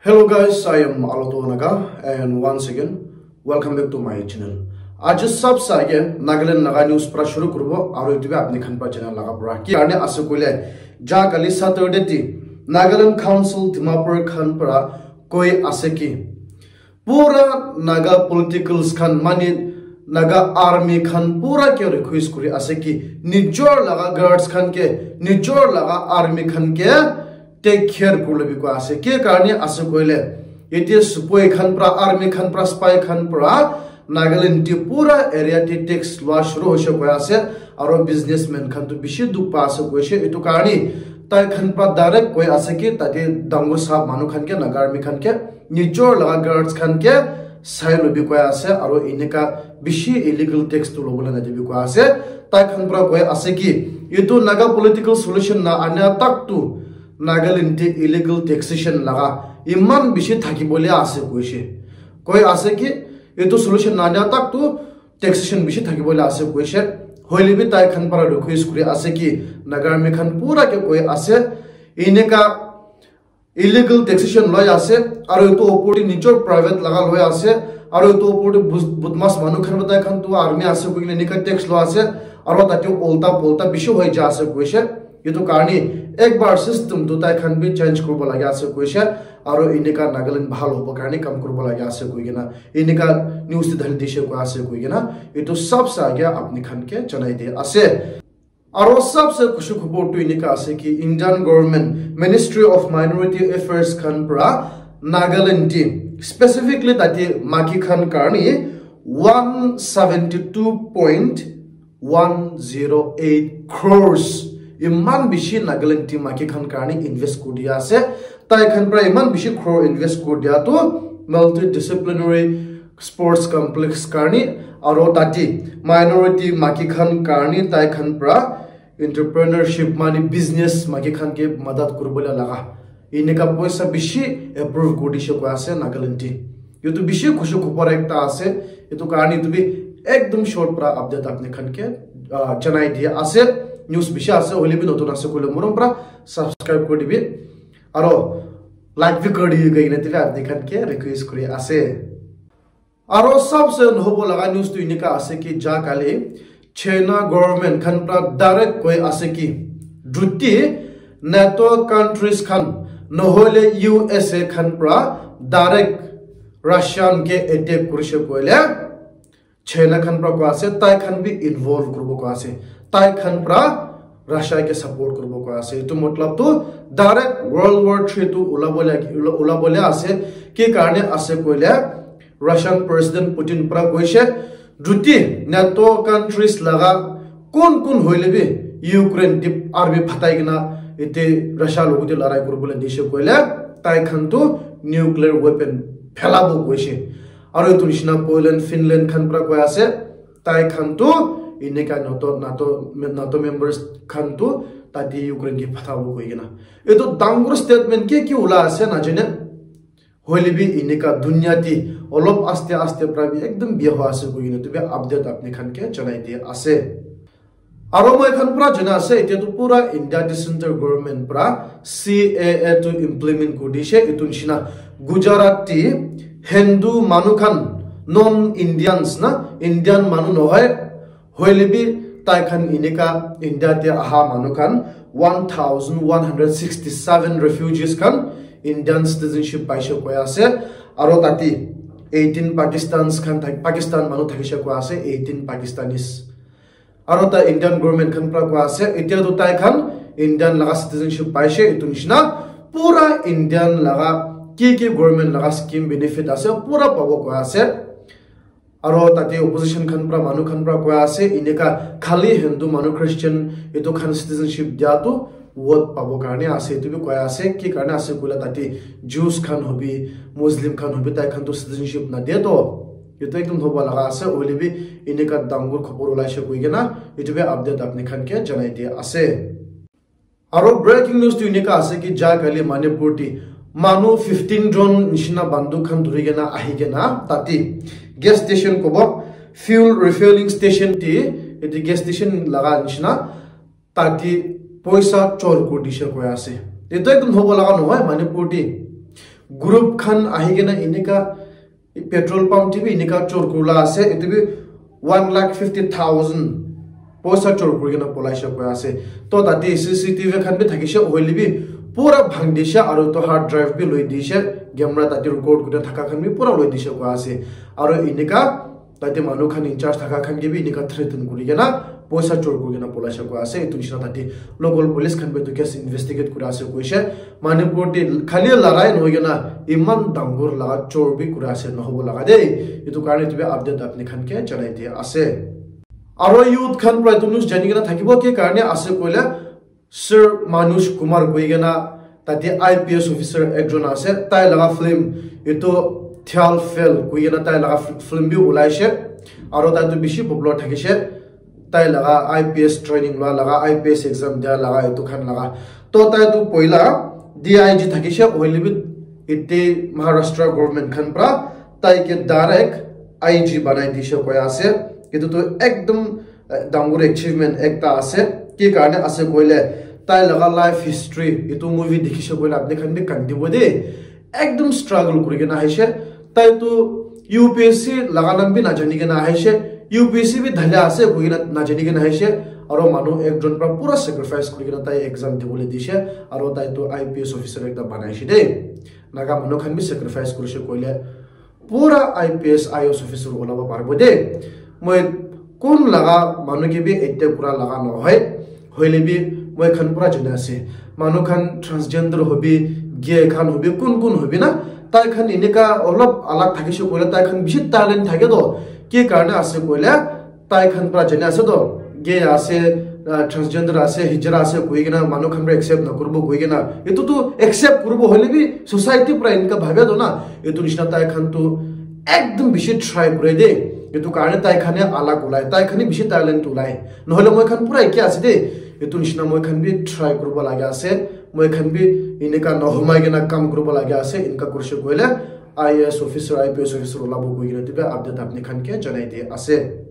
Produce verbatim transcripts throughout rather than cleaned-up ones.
Hello guys, I am Aloto Naga and once again welcome back to my channel. Aji sabse aage Nagaland Naga news para shuru kuribo aru etu bi apni khan para channel laga para ki karne ase koile ja kali Saturday ti Nagaland Council Dimapur khan para koi ase ki pura Naga politicals khan mane Naga army khan pura ke request kuri ase ki nijor laga guards khan ke nijor laga army khan ke take care kurle bi koi ase ki karne ase koile ete supoi khan para army khan para spy khan para Nagaland ti pura area ti tax lua shuru hoise koi ase aru businessman khan tu bishi dukh pa ase koise etu karne tai khan para direct koi ase ki tate dangor sahab manu khan ke Naga army khan ke nijor laga guards khan ke sai lobi koi ase aru enika bishi illegal tax tu lobole na dibi koi ase tai khan para koi ase ki etu Naga political solution na ania tak tu Nagaland te illegal taxation laga iman bishi thaki bole ase koise koi ase ki etu solution na ania tak tu taxation bishi thaki bole ase koise hoile bi tai khan para request kuri ase ki Naga army khan pura ke koi ase enika illegal taxation loi ase aru etu opor te nijor private laga loi ase aru etu opor te bus- budmas manu khan tai khan tu army ase koi kena enika tax loi ase aru tate ulta pulta bishi hoi ja ase koise etu karne ek bar system tu tai khan bi change kuribo lage ase koise aru enika Nagaland bhal hobo karne kam kuribo lage ase koi kena enika news te dhali dishe koi ase koi kena etu sabse aage apni khan ke janai de ase. Aro sabse khushi khobor tu enika ase ki Indian government Ministry of Minority Affairs khan pra Nagaland team specifically tate maki khan karni one seventy two point one zero eight crores iman bishi Nagaland team maki khan karni invest kuri ase. Tai khan pra iman bishi crore invest kuri dia tu multidisciplinary sports complex karni aro tate minority maki khan karni tai khan pra entrepreneurship mani business maki khan ke madat kuribole laga enika poisa bishi approve kuri dishe koi ase Nagaland te. Etu bishi khushi khobor ekta ase. Etu karni etu bi ekdom short pra update apni khan ke ah, janai dia ase. News bishi ase hoile bi notun ase koile morom pra subscribe kuri dibi aro like bi kuri dibi koi kena apni khan ke request kuri ase. Aro sabse nohobo laga news tu enika ase ki ja kali China government khan pra direct koi ase ki juti NATO countries khan nohole U S A khan pra direct Russian ke attack kurishe koile China khan pra koi ase tai khan bi involve kuribo koi ase tai khan pra Russia ke support kuribo koi ase etu matlab tu direct world war three tu ulabole ulabole ase ki karne ase koile Russian President Putin pra koishe juti NATO countries laga kun kun hoile bi Ukraine tip army phatai kena ete Russia logote larai kuribole dishe koile tai khan tu nuclear weapon phelabo koishe. Aro etu nishina Poland, Finland khan pra koi ase tai khan tu enika NATO, NATO, NATO members khan tu tate Ukraine ke phatabo koi kena etu dangor statement ke ki ula ase najane. Hoile bi enika dunia te olop aste aste pra bi ekdom biya hua ase koi kena etu bi update apni khan ke janai dia ase. Aro moi khan pura jana ase etia tu pura India te central government pra C A A tu implement kuri dishe etu nishina Gujarat te Hindu manu khan non Indians na Indian manu nohoi hoile bi tai khan enika India te aha manu khan one thousand one hundred sixty seven refugees khan Indian citizenship paishe koi ase aro tate eighteen Pakistans khan thak- Pakistan manu thakishe koi ase eighteen Pakistanis. Aro ta Indian government khan pra koi ase etia tu tai khan Indian laga citizenship paishe etu nishina pura Indian laga ki ki government laga scheme benefit ase pura pabo koi ase. Aro tate opposition khan pra manu khan pra koi ase enika khali Hindu manu Christian etu khan citizenship dia tu vote pabo karne ase etu bi koi ase ki karne ase koile tate Jews khan hobi Muslim khan hobi tai khan tu citizenship na dia to etu ekdom hobo laga ase hoile bi enika dangor khobor ulaishe koi kena etu bi update apni khan ke janai dia ase. Aro breaking news tu enika ase ki ja kali Manipur te manu fifteen jon nishina bandu khan dhuri kena ahi kena tate gas station kobo fuel refueling station te etu gas station laga nishina tate poisa chor kuri dishe koi ase. Etu ekdom hobo laga nohoi Manipur te group khan ahi kena enika petrol pump te bi enika chor kurila ase, etu bi one lakh fifty thousand poisa chor kuri kena polaishe koi ase. To tate C C T V khan bi thakishe, hoile bi pura bhang dishe, aru to hard drive bi loi dishe, camera tate record kuri thaka khan bi pura loi dishe koi ase. Aru enika tate manu khan in charge thaka khan ke bi enika threaten kuri kena poisa chor kuri kena polaishe koi ase. Etu nishina tate local police khan bi etu case investigate kuri ase koishe. Manipur te khali larai nohoi kena iman dangor laga chor bi kuri ase, nohobo laga de. Etu karne etu bi update apni khan ke janai dia ase. Aro youth khan pra etu news jani kena thakibo ki karne ase koile, Sir Manoj Kumar koi kena tate I P S officer ekjon ase, tai laga film etu Thial Fail koi kena tai laga fi-, film bi ulaishe, aro tai tu bishi popular thakishe, tai laga I P S training lua laga, I P S exam dia laga etu khan laga. To tai tu poila D I G thakishe, hoile bi ete Maharashtra government khan pra tai ke direct I G banai dishe koi ase. Etu tu ekdom eh, dangor achievement ekta ase. Ki karne ase koile, tai laga life history, etu movie dikhishe koile apni khan bi kandibo de. Ekdom struggle kuri kena ahishe. Tai tu U P S C laga naam bi najani kena ahishe. U P S C bi dhali ase koi kena najani kena ahishe. Aro manu ekjon pra pura sacrifice kuri kena tai exam dibole dishe. Aro tai tu I P S officer ekta banaishe de. Naga manu khan bi sacrifice kurishe koile pura I P S, I A S officer olabo paribo de. Moi kun laga manu ke bi attack kura laga nohoi. Hoile bi moi khan pura jana ase. Manu khan transgender hobi, gay khan hobi, kun kun hobi na. Tai khan enika olop alag thakishe koile tai khan bishi talent thake to. Ki karne ase koile tai khan pra jane ase to, gay ase, ah, transgender ase, hijra ase koi kena manu khan pra accept na kuribo koi kena. Etu tu accept kuribo hoile bi society pra enika bhabya to na. Etu nishina tai khan tu ekdom bishi try kure de. Etu karne tai khan he alag ulai, tai khan he bishi talent ulai. Nohole moi khan pura eke ase de. Etu nishina moi khan bi try kuribo lage ase. Moi khan bi enika nohomai kena kam kuribo lage ase. Enika kurishe koile I A S officer, I P S officer olabo koi kena etu bi update apni khan ke janai di ase.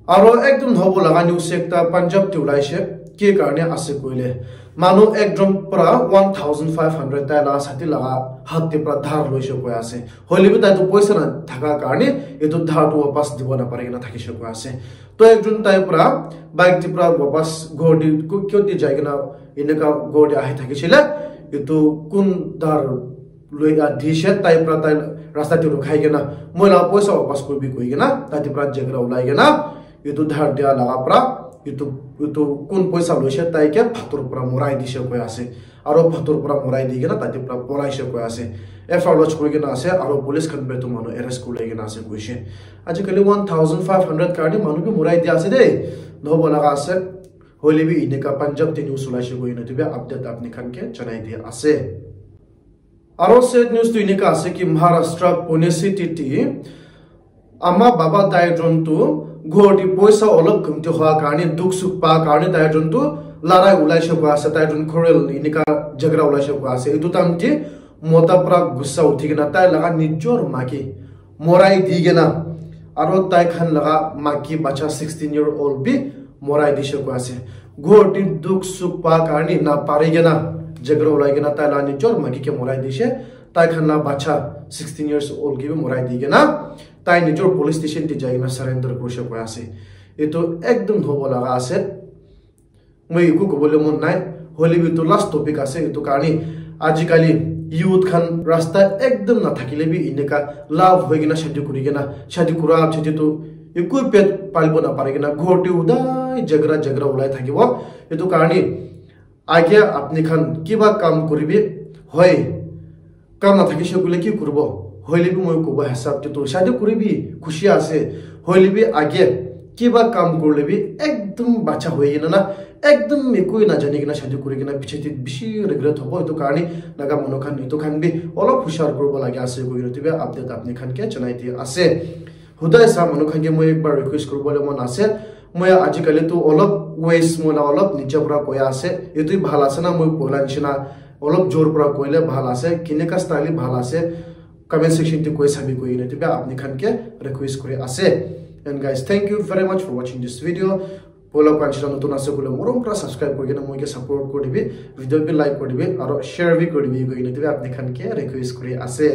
Aro ekdom hobo laga news ekta Punjab te ulaishe, ki karne ase koile, manu ekjon pra one thousand five hundred tai laga sati laga hat te pra dhar loishe koi ase. Hoile bi tai tu poisa na thaka karne etu dhar tu wapas dibo na pari kena thakishe koi ase. To ekjon tai pra bike te pra wapas ghor te ku-, kyo te jai kena enika ghor te ahi thakishe le, etu kun dhar loi, ah, dishe tai pra tai rasta te rukhai kena, moi la poisa wapas kuribi koi kena, tate pra jhagra ulai kena, etu dhar dia laga pra, etu, etu kun poisa loishe tai ke phator pra morai dishe koi ase. Aro phator pra morai di kena tate pra polaishe koi ase. F I R lodge kuri kena ase, aro police khan pra etu manu arrest kuri lai kena ase koishe. Ajikali one thousand five hundred karne manu bi morai dia ase de, nohobo laga ase. Hoile bi enika Punjab te news ulaishe koi kena etu bi update apni khan ke janai dia ase. Aro sad news tu enika ase ki Maharashtra Pune city te ama baba tai jon tu ghor te poisa olop kumti hoa karne dukh sukh pa karne tai jon tu larai ulaishe koi ase, tai jon quarrel enika jhagra ulaishe koi ase. Etu time te mota pra gussa uthi kena tai laga nijor maki morai di kena aro tai khan laga maki bacha sixteen year old bi morai dishe koi ase. Ghor te dukh sukh pa karne na pari kena jhagra ulai kena tai la nijor maki ke morai dishe. Tai khan la bacha sixteen years old ke bi morai di kena tai nijor police station te jai kena surrender kurishe koi ase. Etu ekdom hobo laga ase. Moi eku kobole mon nai, hoile bi etu last topic ase, etu karne ajikali youth khan rasta ekdom na thakile bi enika love hoi kena shadi kuri kena, shadi kura chete tu eku pet palibo na pari kena ghor te udai jhagra jhagra ulai thakibo. Etu karne age apni khan kiba kam kuribi, hoi, kam nathakishe koile ki kuribo? Hoile bi moi kobo hisab te tu shadi kuribi, khushi ase. Hoile bi age kiba kam kurile bi ekdom bacha hoi kena na, ekdom ekoi najani kena shadi kuri kena piche te bishi regret hobo. Etu karne naga manu khan etu khan bi olop hushar kuribo lage ase koi kena etu bi update apni khan ke janai di ase. Hudai sa manu khan ke moi ekbar request kuribole mon ase. Moi ajikali tu olop waist moi la olop niche pra koi ase. Etu bhal ase na moi koila nishina olop jor pra koile bhal ase. Kineka style bhal ase. Comment section te koi sabi koi kena etu bi apni khan ke request kuri ase. And guys, thank you very much for watching this video. Hola, panchila notun ase koile morom pura subscribe kuri kena moi ke support kuri dibi, video bi like kuri dibi, aro share bi kuri dibi koi kena dibi apni khan ke request kuri ase.